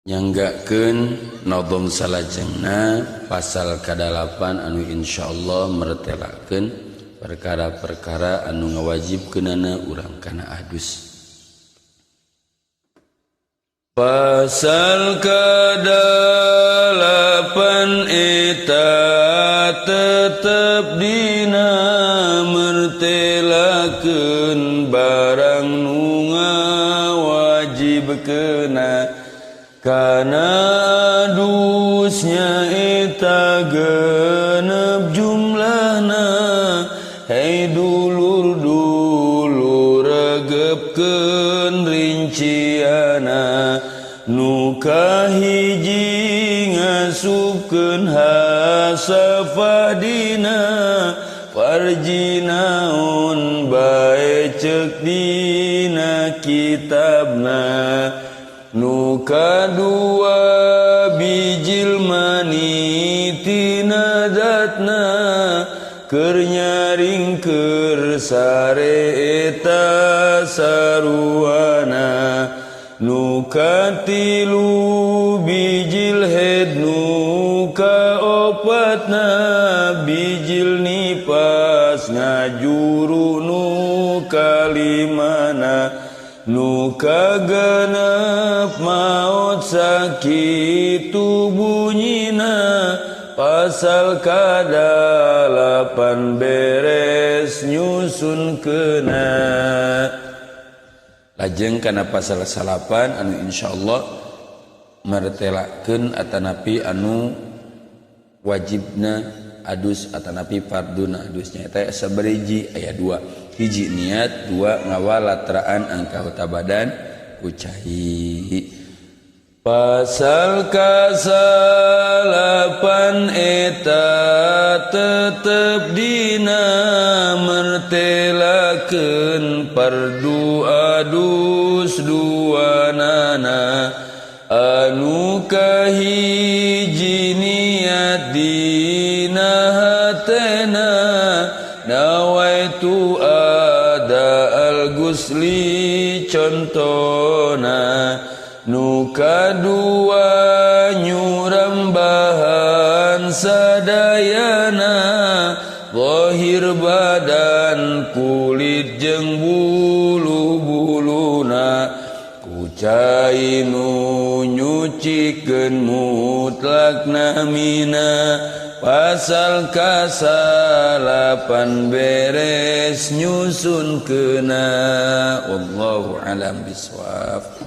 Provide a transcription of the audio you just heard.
Nyanggakeun nadom salajengna pasal kadalapan anu insyaallah mertelakeun perkara-perkara anu ngawajibkeunana urang kana adus. Pasal kadalapan eta tetep dina mertelakeun barang nu ngawajibkeuna kana adusnya eta genep jumlahna. Hei dulur-dulur regepkeun rinciana nu kahiji ngasupkeun hasafah dina farji naon bae ceuk dina kitabna. Nu kadua bijil mani tina zatna keur nyaring keur sare eta saruana. Nu katilu bijil head nu kaopatna bijil nipas ngajuru nu kalimana. Nu kagenep maot sakitu bunyina pasal kadalapan beres nyusun kena. Lajeng kana pasal salapan anu insyaallah mertelakeun atanapi anu wajibna adus atanapi farduna adusnya eta sabariji aya dua. Hiji niat, dua ngawalatraan angka huta badan ku cai. Pasal kasalapan eta tetep dina mertelakeun fardu adus dua nana anu kahiji niat dina hatena nawaitu ada al-gusli contona. Nu kadua nyurambahan sadayana zahir badan kulit jeung bulu-buluna ku cai nu nyucikeun mutlak namina pasal kasalapan beres nyusun kena. Wallahu alam biswab.